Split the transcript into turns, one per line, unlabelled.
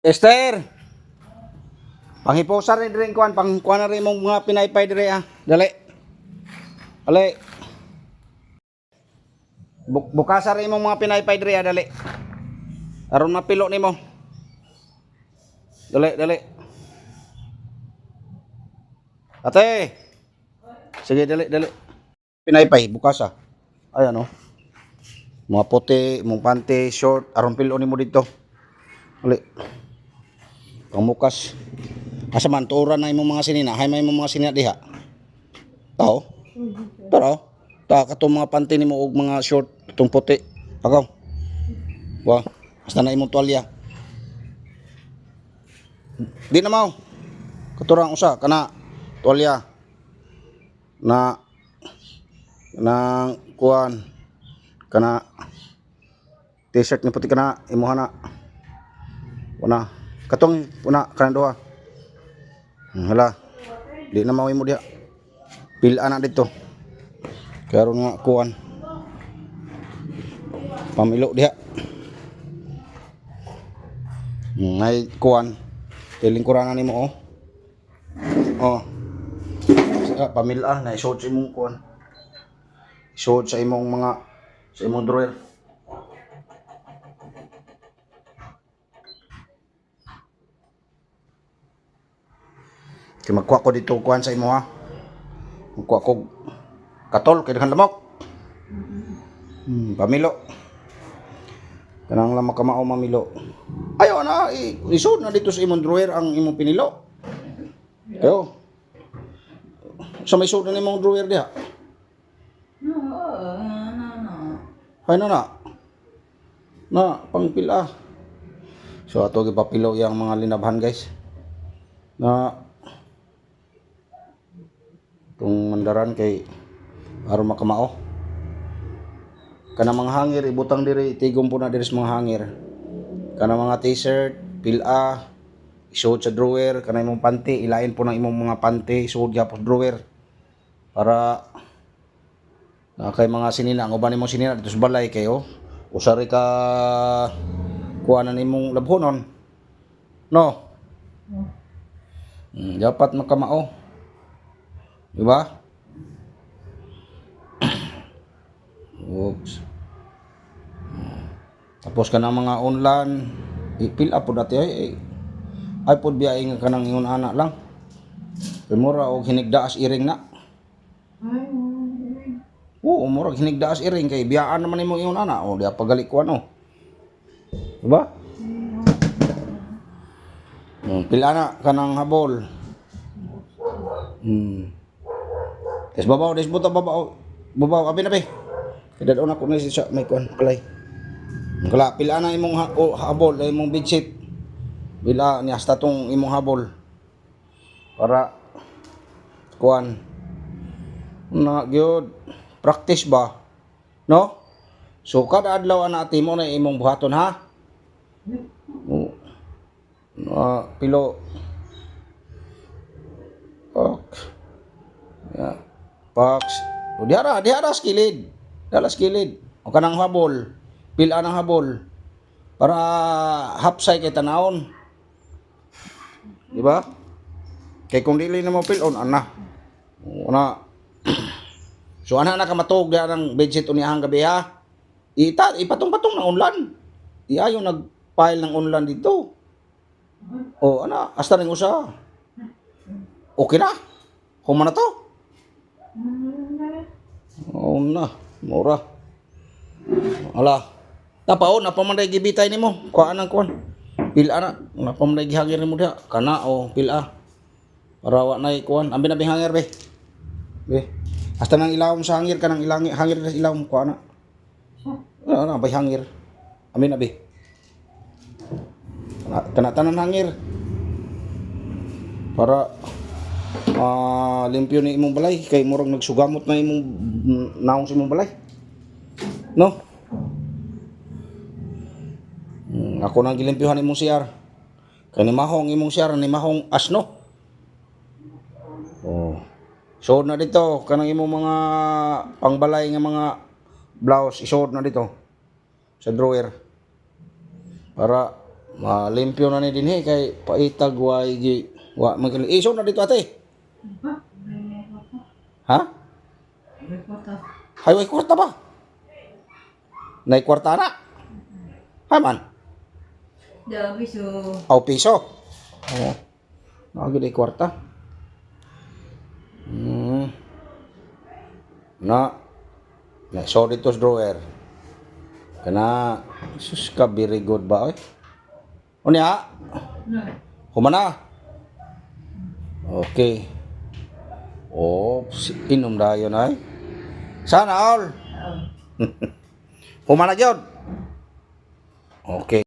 Esther! Panghiposa rin rin kuan, pangkuan na rin mong mga pinaypay dire ah. Dali. Dali. Bukasa rin mong mga pinaypay dire ah, dali. Aron mapilo nimo. Dali, dali. Ate. Sige, dali, dali. Pinaypay, bukasa. Ay ano. Mga puti, mong panty, short, aron pilo nimo dito. Dali. Pamukas. Asa man tuuran na imong mga sinina, hay may imong mga sinina diha. Tao. Tara. Ta katong mga panty nimo og mga short itong puti. Akaw. Wa, hasta na imong tuwalya. Di na mao. Katurang usa kana tuwalya na nang kuan kana t-shirt ni puti kana imuha na. Una katong una kanang duha. Hala. Di na mao imo diha. Pila na dito. Karon nga kuan. Pamilo diha. Ngay kuan. Tilingkuran na nimo oh. Oh. Sa pamila na isuot sa imong kuan. Isuot sa imong mga sa imong drawer. Kay magkuha ko dito kuan sa imo ha. Magkuha ko katol kay daghan lamok. Pamilo. Kanang lang makamao mamilo. Ayo na, isuot na dito sa imong drawer ang imong pinilo. Kayo. Sa may suot na imong drawer diha.
No, no, no.
Ay na na. Na pangpila. So ato gipapilo yang mga linabhan, guys. Na itong mandaran kay aron makamao. Kana mga hanger ibutang diri, tigom po na diri sa mga hanger. Kana mga t-shirt, pila, isuot sa drawer, kana imong panty, ilain po ng imong mga panty, isuot gyapon sa drawer. Para na kay mga sinina, ang uban nimong sinina dito sa balay kayo, usari ka kuha na nimong labhonon. No? Dapat makamao. Di ba? Oops. Tapos ka ng mga online, i-fill up po dati ay, ay, ay po biyahe nga ka ng ingon ana lang. Kay mura og hinigdaas iring na.
Ay, ay.
Oo, murag hinigdaas iring kay biyaan naman imong ingon ana. O diha pagali ko ano. Di ba? Pila na kanang habol. Des babaw, des buta babaw. Babaw abi na be. Kay dadon ako na siya may kuan kalay. Kala pila na imong o, habol, ay imong bedsheet. Pila ni hasta tong imong habol. Para kuan na gyud practice ba? No? So kada adlaw ana ate mo na imong buhaton ha. Oo. Na pilo. Ok. Ya. Pax. O diara, diara sa kilid. Diara sa kilid. O kanang habol. Pila ng habol. Para hapsay kay tanawon. Di ba? Kay kung dili na mo pilon, ana. O, ana. So ana na ka matuog diha ng bedsheet unihang gabi ha. Ita ipatong-patong ng unlan. Iayo nag-file ng unlan dito. O ana, hasta ning usa. Okay na. Human na to. Oo na, mura. Ala. Napa o, napa man day gibitay nimo. Kuan ang kuan. Pila na, napa man day gihangir nimo diha. Kana o pila. Para wa nay kuan. Ambi na bihangir be. Be. Hasta nang ilawom sa hangir kanang ilangi hangir sa ilawom kuan na. Ana na bay hangir. Ambi na be. Kana, kana tanan hangir. Para limpyo ni imong balay kay murag nagsugamot na imong naong sa imong balay. No? Ako nang gilimpyohan imong CR. Kay ni mahong imong CR ni mahong asno. Oh. Suod na dito kanang imong mga pangbalay nga mga blouse isuod na dito sa drawer. Para Malimpyo na ni dinhi kay paitag way gi wa man kali. Iso na dito, ate.
Ba? May kwarta.
Ha?
May kwarta.
Hay, way kwarta ba? Nay kwarta na. Ha man.
Dabi so.
Aw, piso. Oo. Naa gyud ay kwarta. Na. Na so dito sa drawer. Kana sus ka, very good ba oy. Unya,
Na.
Human na. Okay. Oh, inom dayon ay. Sana all.
Oh.
Human na gyud. Okay.